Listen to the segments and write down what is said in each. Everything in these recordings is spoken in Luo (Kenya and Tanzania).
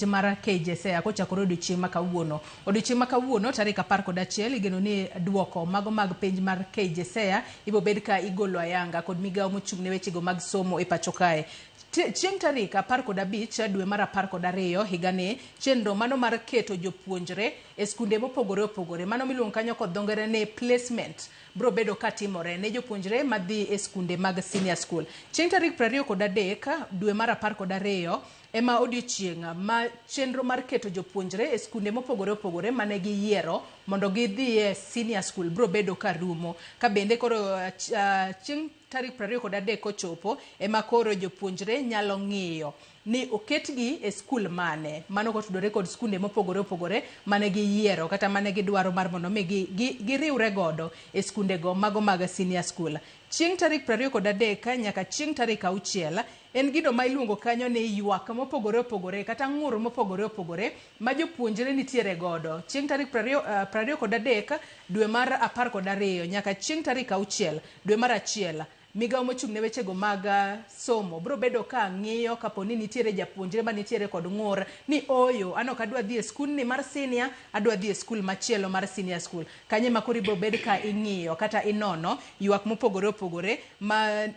Mar KJSEA kochakore odiochieng' ma kawuono. Odiochieng' ma kawuono tarik 11 igeno ni duoko mago mag penj mar KJSEA ibiro bed ka igolo ayanga kod migawo mochung' ne wechego mag somo e pacho kae. Chieng' tarik 15 dwe mar 12 higani, chenro mano mar keto jopuonjre e skunde mopogore opogore, mano miluongo kanyo kod dho ngere ni placement, biro bedo ka timore ne jopuonjre madhi e skunde mag senior school. Chieng' tarik 23 dwe mar 12 ema odiochieng' ma chenro mar keto jopuonjre e skunde mopogore opogore mane giyiero mondo gidhiye senior school biro bedo ka rumo. Ka bende koro chieng' tarik 23 kochopo ema koro jopuonjre nyalo ng'iyo ni oketgi e skul mane. Mano kotudore kod skunde mopogore opogore mane giyiero kata mane gidwaro mar mondo mi giriwre godo e skundego mago mag senior school. Chieng' tarik 23 nyaka chieng' tarik 6 en gino ma iluongo kanyo ni ywak mopogore opogore kata ng'ur mopogore opogore ma jopuonjre nitiere godo. Chieng' tarik 23 dwe mar 12 nyaka chieng' tarik 6 dwe mar 1, migawo mochung' ne wechego mag somo biro bedo ka ng'iyo kapo ni nitiere japuonjre ma nitiere kod ng'ur ni ooyo, an ok adwa dhi e skundni mar senior, adwa dhi e skul machielo mar senior school. Kanyo ema koro ibiro bed ka ing'iyo kata inono ywak mopogore opogore ma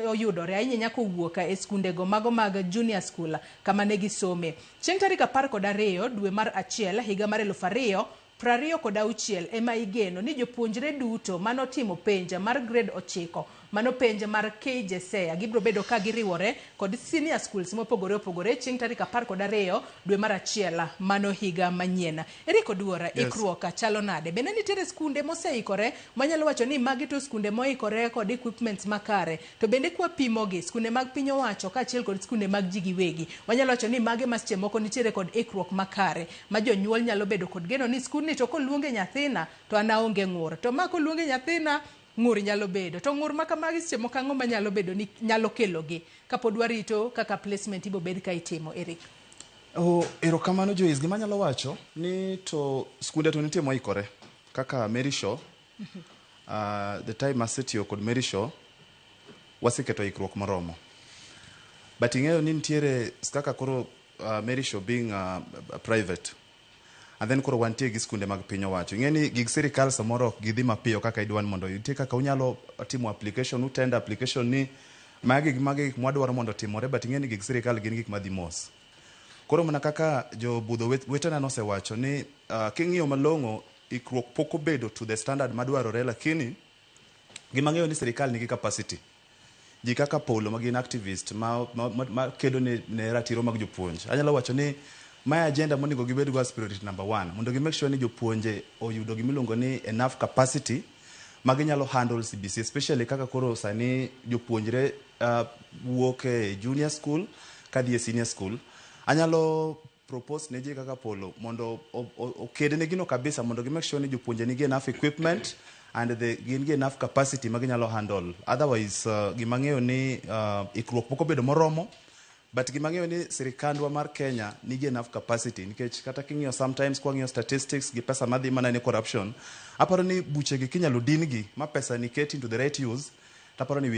oyudore ahinya ahinya kowuok e skundego mago mag junior school kama ne gisome. Chieng' tarik 12 dwe mar 1 higa mar 2026 ema igeno ni jopuonjre duto manotimo penj mar grade 9, mano penj mar KJSEA, gibiro bedo ka giriwore kod senior schools mopogore opogore chieng' tarik 12 dwe mar 1 mano higa manyien. Eric Oduor, ikruok chalo nade? Bende nitiere skunde moseikore manyalo wacho ni magi to skunde moikore kod equipments makare, to bende kwapimogi skunde mag piny owacho kaachiel kod skunde mag ji giwegi, wanyalo wacho ni mage ma seche moko nitiere kod ikruok makare ma jonyuol nyalo bedo kod geno ni skundni to koluonge nyathina to an aonge ng'ur, to ma koluonge nyathina ng'ur nyalo bedo, to ng'ur ma kamagi seche moko ang'o manyalo bedo ni nyalo kelogi kapod warito kaka placement ibo bed ka itimo, Eric? Oh, erokamano Joyce. Gima anyalo wacho ni to skunde to nitie moikore kaka Mary Shaw. The time asetiyo kod Mary Shaw, waseketo ikruok moromo. But ing'eyo ni nitiere kaka koro Mary Shaw being private and then koro wantie gi skunde mag piny owacho. Ing'e ni gig sirikal samoro ok gidhi mapiyo kaka idwa ni mondo nitie kaka unyalo timo application, utender application ni magi gi magi gik mwadwaro mondo otimore, but ing'e ni gig sirikal gin gik madhi mos. Koro mana kaka jobudho wetena nosewacho ni king'iyo malong'o, ikruok pok obedo to the standard madwarore, lakini gima ang'eyo ni sirikal nigi capacity. Ji kaka Polo ma gin activist ma kedo ne ratiro mag jopuonj. Anyalo wacho ni mae agenda monego gibed go as priority number one mondo gi make sure ni jopuonje oyudo gimiluongo ni enough capacity ma ginyalo handle CBC, especially kaka koro sani jopuonjre wuok e junior school kadhi e senior school. Anyalo propose ne ji kaka Polo mondo oked ne gino kabisa mondo gi make sure ni jopuonje nigi enough equipment and gin gi enough capacity ma ginyalo handle. Otherwise, gima ang'eyo ni ikruok pok obedo moromo, but gima ang'eyo ni sirikandwa mar Kenya nigi enough capacity, nikech kata king'iyo sometimes kwang'iyo statistics gi pesa madhi mana ne corruption, aparo ni buchegi kinyalo din gi ma pesa ni ket into the right use, taparo ni we